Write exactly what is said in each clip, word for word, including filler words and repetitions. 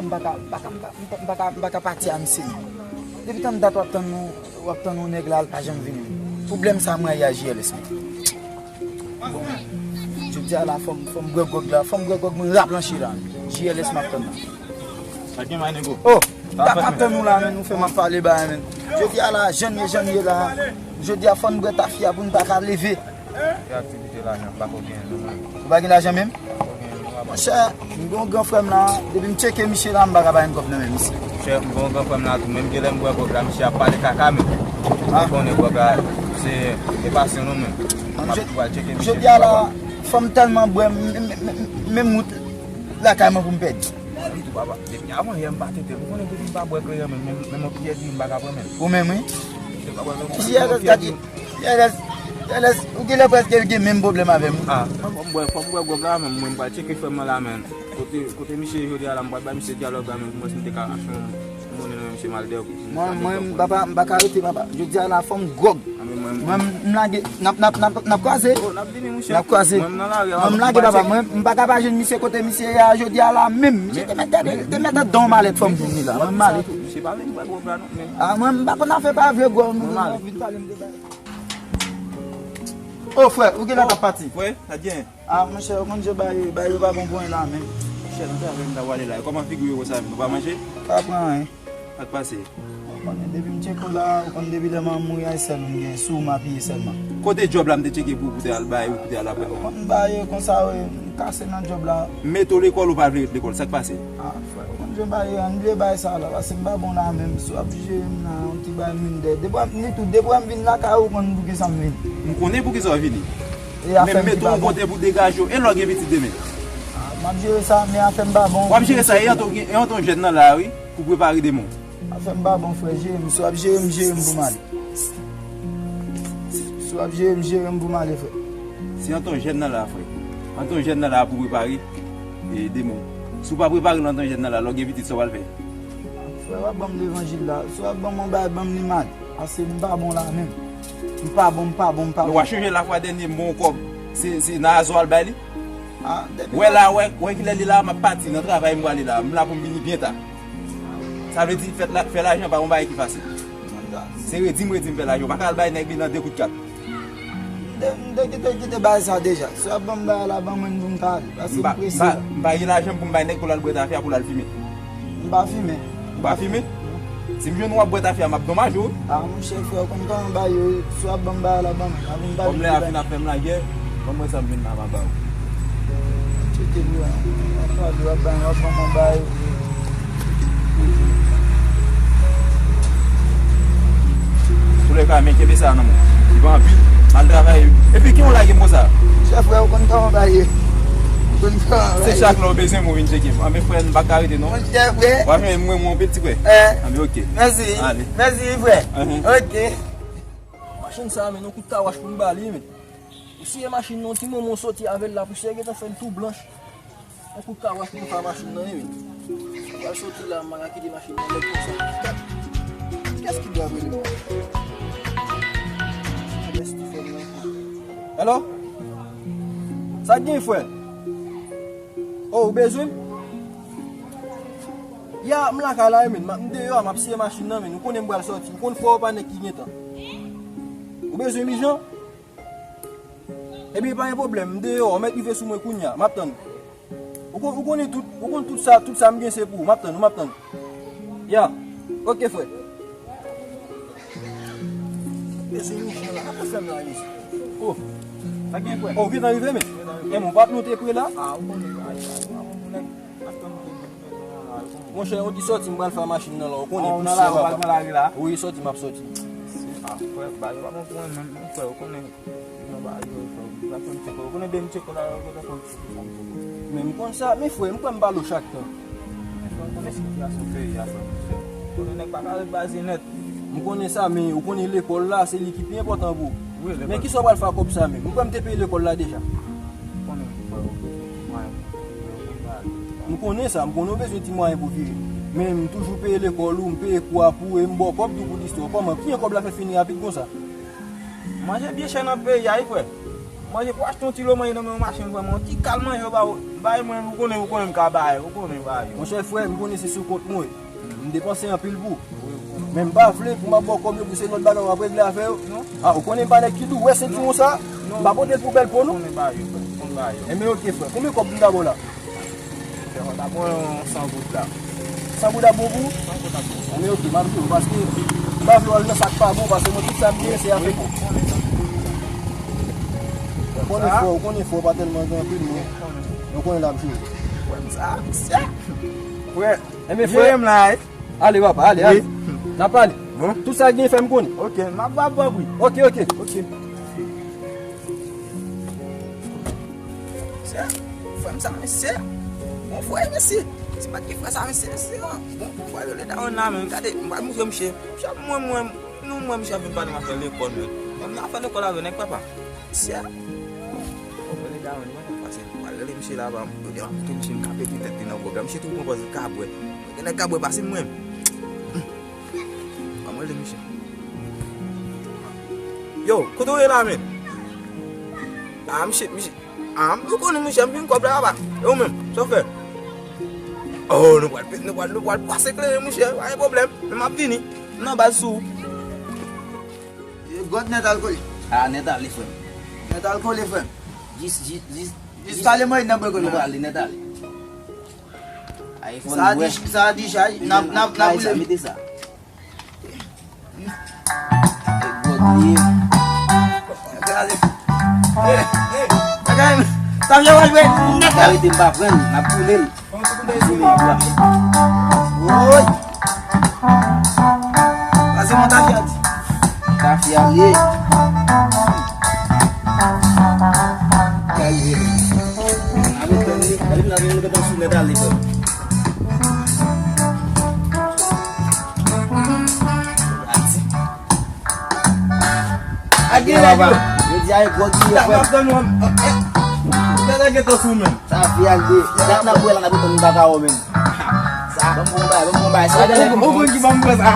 M pa ka, m pa ka, m pa, m pa, m pa ka, m pa ka pati a misye non. Depi tann dat w ap tann nou, w ap tann yon nèg la, l pa janm vini. Pwoblèm sa mwen a J L S mwen. Bon, jodi a la, fò m, fò m bwè gwòg la, fò m bwè gwòg mwen raplanche la. J L S m ap tann la. Sa gen may nego? Oh, m pa ka tann ou la, men nou fè m ap pale ba, men. Jodi a la, jan n ye, jan n ye la. Jodi a, fò n bwè tafya pou n pa ka leve. Ki aktivite lajan? M pa ko gen non, mwen. Ou pa gen lajan menm? M pa ko gen non, papa. Monchè, m gen yon gran frè m la, depi m tcheke misye la, m pa ka pa jwenn kòb nan men misye. Monchè, m gen yon gran frè m la tou, menm genlè m bwè gwòg la, misye ap pale kaka, men. Ah. Ou konnen gwòg la, se, se pasyon nou, men. M ap pral tcheke misye. Jodi a la, fò m tèlman bwè, m, m, m, m, menm wout lakay mwen pou m pèdi. Mwen menm tou, papa. Depi avan yè m pa tete. Ou konnen depi m pa bwè kleren menm, menm, menm yon kiyè diri m pa ka pran menm. Ou menm, wi. J L S, gade, J L S, J L S, ou genlè prèske gen menm pwoblèm avè m. Ah, fò m bwè, fò m bwè gwòg la menm, mwen m pral tcheke frè m nan la, men. Kote, kote misye jodi a la, m pral bay misye dyalòg la, men pou mwen si m te ka achte yon monnen nan men misye m al dèyè. Mwen, mwen, m pa, m pa ka rete, papa. Jodi a la, fò m gwòg. Mwen, m lage, n ap, n ap, n ap, n ap kwaze. Oh, n ap vini, monchè. N ap kwaze. Mwen, m nan lari a, mwen, m lage, papa. Mwen, m pa ka pa jwenn misye kote misye ye a jodi a la menm. Misye te mèt gade, te mèt anndan yon malèt fò m vini la. Mwen, m ale. Misye pa vle m bwè gwòg la non, men. Ah, mwen, m pa konn afè pa vle gwòg, mwen, mwen vin pale m de bagay. Oh, frè, ou genlè k ap pati? Frè, sa t gen? Ah, monchè, ou konn jan bagay yo, bagay yo pa bon pou mwen la menm. Monchè, nan travay m ta pral ale la. Kòman figi w ye konsa menm? Ou pa manje? Pa pran anyen. Sa k pase? Ou konnen depi m tcheke w la, ou konn depi lè m mouri a, se sèl ou m gen, sou ou m apiye sèlman. Kote djòb la m te tcheke pou, pou te al bay ou, pou te al aprann ou? Ou konn bagay yo konsa, wi, m kase nan djòb la. M mete w lekòl, ou pa vle ret lekòl, sa k pase? Ah, frè, ou konn jan bagay yo, ann bliye bagay sa la, paske m pa bon la menm, si w ap jere m la, yon ti bagay m vin dèyè. Depi w ap, ni tou, depi w ap vin lakay ou, ou konn poukisa m vini. M konnen poukisa w vini. Men m mete w yon kote pou degaje w, e lè w gen pitit demen? Ah, m ap jere sa, men afè m pa bon. W ap jere sa, e yon ton, e yon ton jèn nan la, wi, pou prepare demen w. Afè m pa bon, frè, jere m. Si w ap jere m, jere m pou m ale. Si w ap jere m, jere m pou m ale, frè. Se yon ton jèn nan la, frè. Yon ton jèn nan la pou prepare, e, demen w. Si w pa prepare l, yon ton jèn nan la, lè w gen pitit, sa w pral fè? Frè, w ap ban m levanjil la. Si w ap ban m yon bagay, ban m li m ale. Paske m pa bon la menm. M pa bon, m pa bon, m pa bon. W a chanje lafwa dènye m bon kòb. Se, se nan azo al bay li? Ah, depi wè la, wè, wè kilè li la, m ap pati nan travay m prale la. M la pou m vini byen ta. Sa vle di, fè la, fè lajan pa yon bagay ki fasil. Se redi m redi m fè lajan. Ou pa ka al bay nèg li nan de kout kat. M te, m te kite, kite bagay sa deja. Si w ap ban m bagay la, ban mwen l pou m ka ale. Paske m prese. M pa, m pa, m pa gen lajan pou m bay nèg pou l al bwè tafya, pou l al fimen. M pa fimen. Ou pa fimen? Si m jwenn ou ap bwè tafya, m ap donmaje w. Ah, monchè, frè, ou konn kòman bagay yo ye. Si w ap ban m bagay la, ban mwen. Kòm lè a fin ap fè m lagè, ban mwen sa m jwenn la, m a ba w. Tcheke pou w. W ap pale, w ap bay, w ap ban mwen bagay yo. Toulèka, men kenbe sa nan men w. Li pa anpil, al travay. Epi, ki yon lagè m konsa? Chèf, frè, ou konn kòman bagay ye. Ou konn kòman bagay ye. Se chak lè w bezwen m, ou vin tcheke m. Anben, frè, m pa ka rete, non. Monchè, frè. W ap jwenn mwen, mwen, yon piti frè. Eh. Anben, oke. Mèsi. Ale. Mèsi, frè. Mhm. Oke. Machin sa, men, yon kout kawach pou m ba li, men. Pousyè machin nan, yon ti moman w soti avè l la, pousyè gentan fè l tou blanch. Yon kout kawach pou m fè machin nan, wi. Mwen pral soti la, m pa ka kite machin nan nèt konsa. Kèt! Kiyès ki dwe rele mwen? Hello? Sa k gen, frè? Oh, ou bezwen m? Ya, m lakay la, wi, men. M deyò a, m ap siye machin nan, men. Ou konnen m pral soti. Ou konn frè w pa nèg ki gen tan. Ou bezwen m ijan? Ebyen, pa gen pwoblèm, m deyò, ou mèt rive sou mwen kounye a, m ap tann ou. Ou kon-, ou konnen tout, ou konn tout sa, tout sa m gen se pou ou, m ap tann ou, m ap tann ou. Ya, oke, frè. Mesye, Michel la, apa fè m la, mesye? Oh, sa gen, frè? Oh, ou gentan rive, men? Gentan rive. E, men, ou pa t nou te pre la? Ah, ou konnen, ay, ay, ou pa bon pou nèg. Monchè, yon ti sòti, m pral fè machin nan la, ou konnen. Ah, ou nan la, ou pral pran lari la? Wi, sòti, m ap sòti. Ah, frè, bagay yo pa bon pou mwen menm, frè, ou konnen. Nan bagay yo, frè, ou konnen depi m tcheke w la, ou konnen. Men m konn sa, men frè, m kwè m pale w chak tan. Men frè, ou konnen sitiyasyon peyi a, frè, ou konnen nèg pa ka ret baze nèt. M konnen sa, men ou konnen lekòl la, se li ki pi enpòtan pou ou. Wi, lekòl. Men kisa w pral fè ak kòb sa menm? M kwè m te peye lekòl la deja. Ou konnen, frè, ou bezwen ti mwayen pou viv. M konnen sa, m konnen w bezwen ti mwayen pou viv. Men m toujou peye lekòl ou, m peye kou a pou ou, e m ba w kòb tou pou listwa w. Kòman? Kijan kòb la fè fini rapid konsa? Manje byen chè nan peyi a, wi, frè. Manje, pou achte yon ti lo manje nan men yon machann, vrèman, yon ti kal manje, yo ba ou, bay mwen, ou konnen, ou konnen m ka bay, ou konnen bay yo. Monchè frè, m konnen se sou kont mwen. M depanse anpil pou ou. Men m pa vle pou m ap ba w kòb yo pou se lòt bagay w ap regle avè yo. Non. A, ou konnen m pa nèg ki dou, ou wè sentiwon sa? Non. M pa pote l pou bèl po, non. Ou konnen bay yo, frè. Ou konnen bay yo. Enben, oke, frè. Konbyen kòb m ta ba w la? Frè, mwen ta pran yon san goud la. San goud ap bon pou ou? San goud ap bon. Enben, oke, m ap di w, paske m pa vle w al nan sa k pa bon, paske mwen, tout sa m genyen, se avèk ou. Ou konnen fò, ou konnen fò, pa tèlman gen anpil, men ou konnen l ap jwe. Frè, m sa, misye. Frè, enben, frè. Jere m la, wi. Ale, papa, ale, ale. N a pale. Bon. Tout sa gen fè m konnen. Ok, m ap ba w pri. Ok, ok. Ok. Mesye, frè m sa, mesye. Bon frè, mesye. Se pa ki frè sa, mesye, mesye. Bon, bon frè, rele dawòn la, men gade, m pral moutre misye. Misye ap mwen, mwen, nou, mwen, misye ap vin pale m afè lekòl, men. Mwen, m nan afè lekòl avè nèg, papa. Mesye. Mwen rele dawòn mwen, pase m pral rele misye la, ba m, yo di, ah, misye, misye, m ka pete tèt li nan pwogram. Misye tou pran pòz kabwè. Mwen gen nèg kabwè pase m, mwen. Ban m rele misye. Yo, kote w ye la, men? Ah, misye, misye. Ah, m konnen misye, m vin kòb la, papa. E ou menm, sa w fè? Oh, nou pral, nou pral, nou pral pase kleren, misye. Pa gen pwoblèm. Men m ap vini. M nan baz sou ou. God nèt al kole. Ah, nèt ale, frè m. Nèt al kole, frè m. Jis, jis, jis. Jis pale mwen nan bwe kole. Nèt ale, nèt ale. Sa di, sa di chay, n ap, n ap, n ap boule. Mete sa. E gwòg li ye. Gade. Eh, eh, bagay, sa vye wè jwe nèt la. Arete m pa pran l, n ap boule l. Woy! Sa se mwen tafya di. Tafya l ye. Kalye. Ave tèm li, gade m lave m gentan sou nèt ale frè. Ati. Ak gen nèg yo. Yo di a e gwòg li ye frè. Gade gentan sou men. Sa fi al de. Dat n ap wè la n ap etann baka wò menm. Sa ban m bon bay, ban m bon bay. Sa ou konn ki ban m pran sa.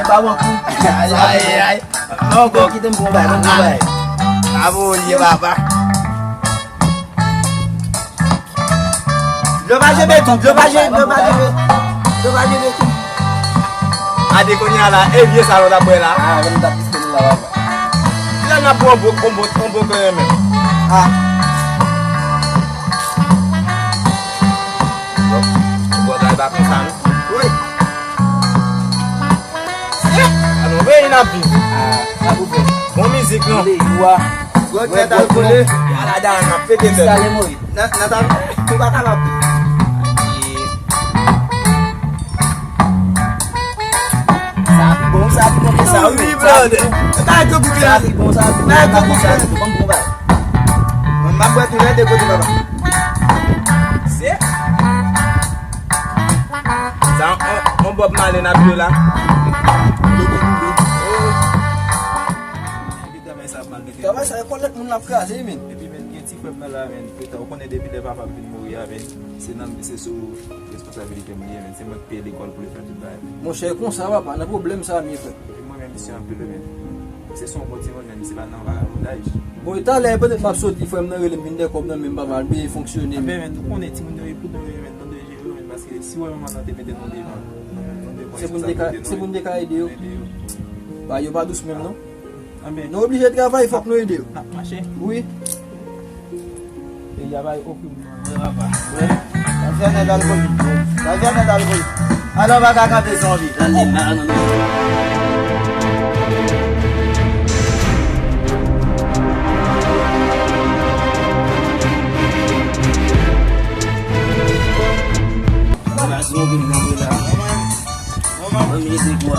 Ba bon kou. Ay ay ay. Non, bon, kite m bon bay, ban m bon bay. Abo ye papa. Dlo pa jebe tou, dlo pa jebe, dlo pa jebe. Dlo pa jebe tou. Ade kounye a la, e vye sa nou t ap bwè la. Ah, lè m t ap piske nou la, papa. Kilè n ap bwè yon bon, yon bon, yon bon kleren menm? Ah. Bon, bon, bagay pa konsa, non? Wi. A nou veye n ap viv. Ah, sa pou fè. Bon mizik, non? Lejwa. Gwòg nèt al kole. Ala dan n ap pete tèt. Nan, nan ta, ou pa kapab. Sa pi bon, sa pi bon ke sa, wi. Wi, brother. Sa pi bon, sa pi bon, sa pi bon. Ban m bon bay. Mwen, m ap bwè tou lè de kote, papa. Se. Sa, on, on Bob Marley n ap jwe la. Travay sa ap mal mete. Travay sa, e kòlèt moun l ap kraze, men. Epi, men, gen ti frè m nan la, men, pita, ou konnen depi lè papa m vin mouri a, men, se nan, se sou responsabilite m li ye, men, se mwen k peye lekòl pou li fè tout bagay. Monchè, konsa, papa, nan pwoblèm sa, m ye, frè. Epi mwen menm, misye anpil, men. Se son bon timoun, men, misye pa nan vagabondaj. Bon, e talè, petèt m ap soti, frè m nan rele m vin dè kòb nan men m, papa, m peye fonksyone. Anben, men, ou konnen timoun yo, e pou nou yo, men, tande jere yo, men, paske si wè manman nan te mete nou devan, nou te pran responsabilite nou. Se pou n te ka ede yo. Ba, yo pa dous menm, non. Anben. Nou oblije travay, fòk nou ede yo. N ap mache. Wi. Peyi a bay okim nan. Wi, papa. Wi. Sa fè nèg alkolik. Sa fè nèg alkolik. Alò, pa ka kanpe zanmi. Tande, m pa nan.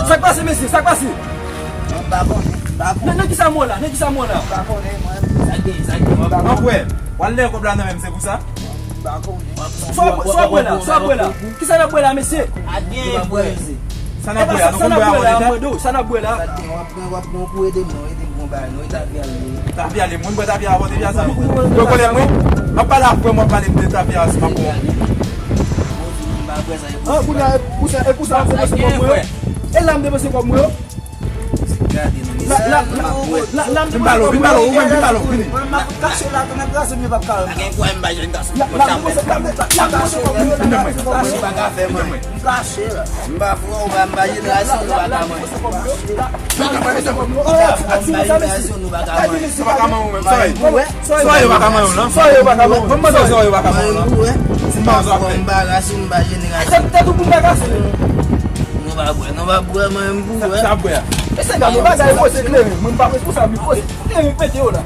Sa k pase, mesye? Sa k pase? Mwen pa konnen, pa konnen. Nan, nan ki sa m wè la? Nan ki sa m wè la? Pa konnen, mwen. Sa gen, sa gen. Mwen pa konnen. Anfrè, w al lè kòb la nan men m, se pou sa? Mwen pa konnen. Sa w bwè la? Sa w bwè la? Ki sa n ap bwè la, mesye? Sa n ap bwè la, nou konn bwè avan de tan? Sa n ap bwè la? Sa gen, w ap pran, w ap pran pou ede m, non, ede m gon bagay, non, e tafya l ye. Tafya l ye, moun bwè tafya avan, tafya sa. Yo konnen mwen, m ap pale ak frè m, w ap pale m de tafya, se pa bon. Ah, kounye a, e pou sa, e pou sa, m depanse kòb mwen yo. E la m depanse kòb mwen yo. Vin ba l, vin ba l, ou menm vin ba l, vini. Mwen m ap kache la, tou nèg rasin m yo p ap ka wè m. Pa gen kwè m pa jwenn gason. Vin nan mwen. Vin nan mwen. Vin nan mwen. M kache la. M pa fran, ou pa, m pa jenerasyon, nou pa ka mwen. M pa jenerasyon, nou pa ka mwen. Sa pa ka mwen ou menm, sa yo. Sa yo pa ka mwen ou lan. Sa yo pa ka mwen. Mwen mande sa yo pa ka mwen ou lan. Si m pa anzò ap fè. M pa rasin, m pa jenerasyon. Tèt ou pou m pa kase. Nou pa bwè, nou pa bwè, mwen m pou wè. Sa bwè a. E se gade bagay, mwen se kleren. Mwen m pa responsab, li poze. Kleren pete yo la.